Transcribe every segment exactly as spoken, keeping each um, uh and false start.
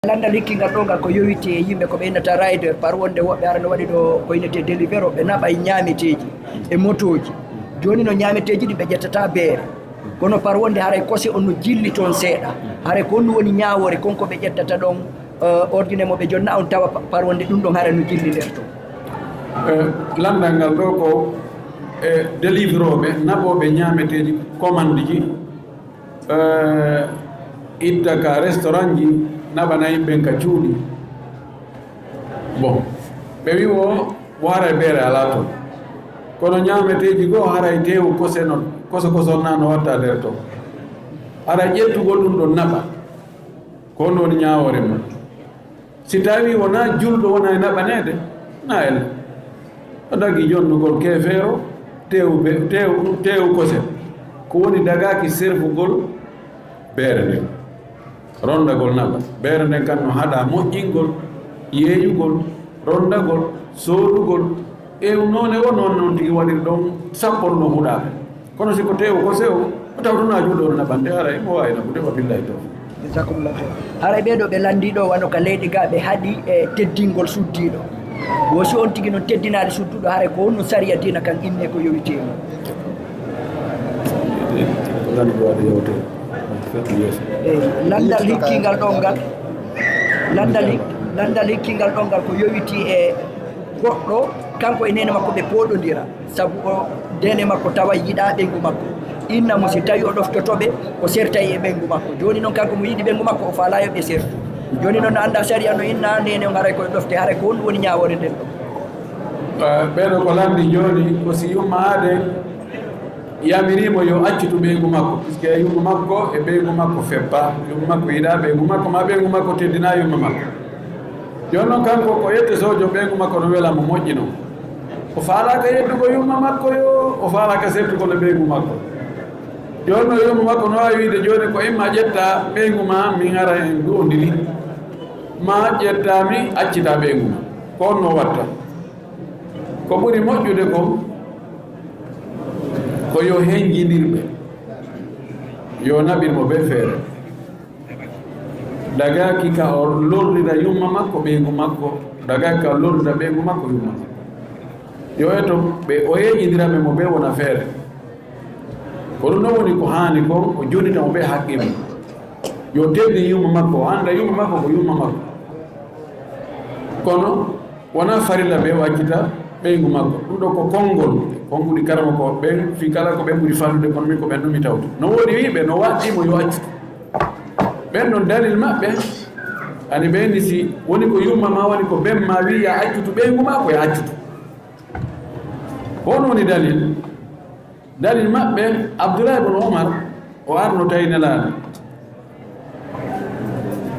Lanndal hikkingal ɗo ngal ko yowiti e yimɓe ko ɓe innata rider, par wonde woɓɓe hara no waɗi ɗo ko innetee Deliveroo, ɓe naɓay ñaameteeji e motooji. Jooni no ñaameteeji ɗi ɓe ƴettata beere. Kono par wonde haray kose on no jilli toon seeɗa. Haray ko honɗum woni ñaawoore kon ko ɓe ƴettata ɗon, eh, ordine mo ɓe jonna on tawa pa-, par wonde ɗum ɗon haray no jilli nder ton. Eh, lanndal ngal ɗo ko, eh, Deliverooɓe, naɓooɓe ñaameteeji, commande ji, eh, itta ka restaurant ji, naɓana yimɓe ka cuuɗi. Bon, ɓe wi o, o haray beere alaa ton. Kono ñaameteeji goo haray teewu kose no, koso koso na no watta nder ton. Haray ƴettugol ɗum ɗon naɓa. Ko honɗum woni ñaawoore mum? Si tawii wonaa julɗo wona e naɓaneede, na ella. O dagi jonnugol keefeero, teewu be-, teewu, teewu kose. Ko woni dagaaki serfugol beere nden. Ronndagol naɓa. Beere nden kan no haɗaa moƴƴingol, yeeyugol, ronndagol, soodugol. E noone o noon noon tigi waɗiri ɗon sappol no huɗaaɓe. Kono si ko teewu ko sewo, o tawto na juuɗe on naɓande, haray mo waawi naɓude, wa billahi tawfiq. Jazakumullah khair. Haray ɓee ɗoo ɓe lanndii ɗoo wano ka leyɗe gaa ɓe haɗi e teddingol suddiiɗo. Wo si on tigi noon teddinaali sudduɗo, haray ko honno sariya diina kan inni ko yowiti e mum? Lanndal waɗi yewtere. Fettu yeeso. Eey, lanndal hikkingal ɗon ngal, lanndal hik-, lanndal hikkingal ɗon ngal ko yowiti e goɗɗo, kanko e neene makko ɓe pooɗondira. Sabu o, deene makko tawa yiɗaa ɓeyngu makko. Inna mo si tawi o ɗoftoto ɓe, o sertay e ɓeyngu makko. Jooni noon kanko mo yiɗi ɓeyngu makko, o faalaa yo ɓe sertu. Jooni noon no anndaa sariya no inna neene on haray koye ɗofte, haray ko honɗum woni ñaawoore nden ɗon? Eh, ɓee ɗoo ko lanndi jooni, ko si yumma aaden yamirii mo yo accitu ɓeyngu makko, puisque yumma makko e ɓeyngu makko feppa, yumma makko yiɗaa ɓeyngu makko, ma ɓeyngu makko teddinaa yumma makko. Jooni noon kanko ko yette sojo ɓeyngu makko no wela mo moƴƴi noon. O faalaaka yeddugo yumma makko yo, o faalaaka sertugol e ɓeyngu makko. Jooni noon yumma makko no waawi wiide jooni ko imma ƴetta ɓeyngu ma min ara en du'ondiri, ma ƴetta mi accita ɓeyngu ma. Ko on no watta. Ko ɓuri moƴƴude kon, ko yo henjindir ɓe, yo naɓir mo bee feere. Dagaaki ka o lorrira yumma makko, ɓeyngu makko, dagaaki ka o lorrira ɓeyngu makko, yumma makko. Yo eto ɓe, o yeeƴindira ɓe mo bee wona feere. Ko ɗum ɗon woni ko haani kon, o jonnita mo bee haqqe mum. Yo teddin yumma makko, o annda yumma makko ko yumma makko. Kono wonaa farilla ɓe o accita ɓeyngu makko. Ɗum ɗo ko konngol, konnguɗi karamokooɓe ɓen, fii kala ko ɓen ɓuri fallude, kono min ko ɓen ɗum mi tawti. No woodi wi'ɓe, no waɗɗii mo yo accitu. Ɓen ɗon dalil maɓɓe, ani ɓe ni si woni ko yumma ma, woni ko ben ma wi'i ya accutu ɓeyngu ma, ko ya accutu. Ko honɗum woni dalil? Dalil maɓɓe, Abdullahi ibn Umar, o arno tawi Nelaaɗo.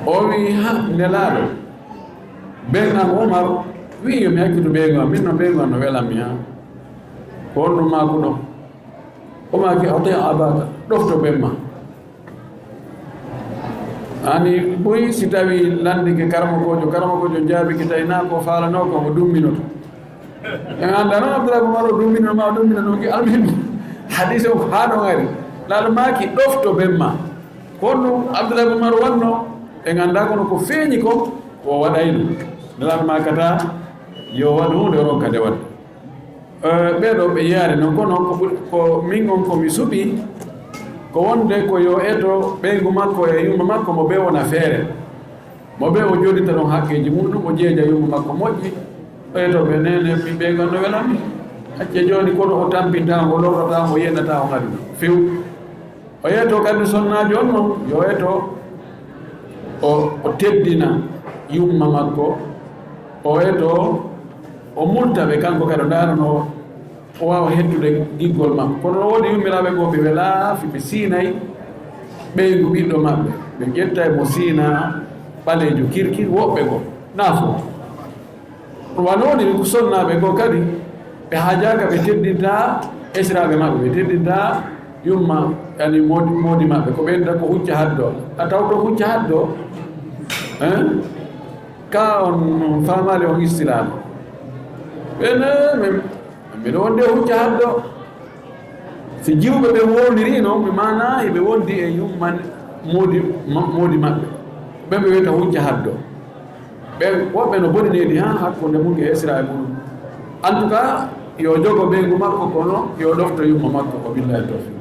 O wi'i, "Ha, Nelaaɗo, ben am Umar wi'i yo mi accutu ɓeyngu am, min no ɓeyngu am no welammi ha." Ko honɗum maakuɗo? O maaki, "Ati abaka, ɗofto ben ma." Ani buy si tawi lanndike karamokoojo, karamokoojo jaabike tawi naa ko faalanoo ko, o dumminoto. En anndaa noon Abdullahi Umar o dummino ma, o dummino noon ki almuhimmi. Hadiise o ko haa ɗon ari. Nelaaɗo maaki, "Ɗofto ben ma." Ko honɗum Abdullahi Umar wanno, en anndaa kono ko feeñi ko, o waɗay ɗum. Nelaaɗo maakata, yo waɗu huunde, o ronka nde waɗde. Eh, ɓee ɗoo ɓe yiyaade noon, kono ko ɓuri, ko min on ko mi suɓii, ko wonde ko yo eto ɓeyngu makko e yumma makko mo bee wona feere. Mo bee o jooɗita ɗon haqqeeji mum ɗum, o jeeja yumma makko moƴƴi. O eto ɓe, "Neene, mi ɓeyngu am no welammi." Acce jooni kono o tampintaa, o lorrataa, o yennataa on aduna. Few. O yeeto kadi sonnaajo on noon, yo eto o, o teddina yumma makko, o eto o multa ɓe, kanko kadi o ndaara no o waawa hettude giggol makko. Kono no woodi yummiraaɓe goo ɓe welaa fii ɓe siinay ɓeyngu ɓiɗɗo maɓɓe, ɓe ƴettay mo siina ɓaleejo kirkir, woɓɓe goo, naa fof. Wano woni ko sonnaaɓe goo kadi, ɓe haajaaka ɓe teddinta esiraaɓe maɓɓe, ɓe teddinta yumma, yani moodi, moodi maɓɓe, ko ɓen tan ko hucca haddo. A tawto hucca haddo, hein? Ka on faamaali on istilaama. Ɓen, eh, min, miɗo wonde hucca haddo. Si jiwɓe ɓe wowliri noon, mi maana eɓe wondi e yumman moodi, ma-, moodi maɓɓe. Ɓe ɓe wiyata hujja haddo. Ɓe woɓɓe no boni neni ha hakkunde mum e Israel mum. En tout cas, yo jogo ɓeygu makko kono yo ɗofto yumma makko ko billahi tawfiq.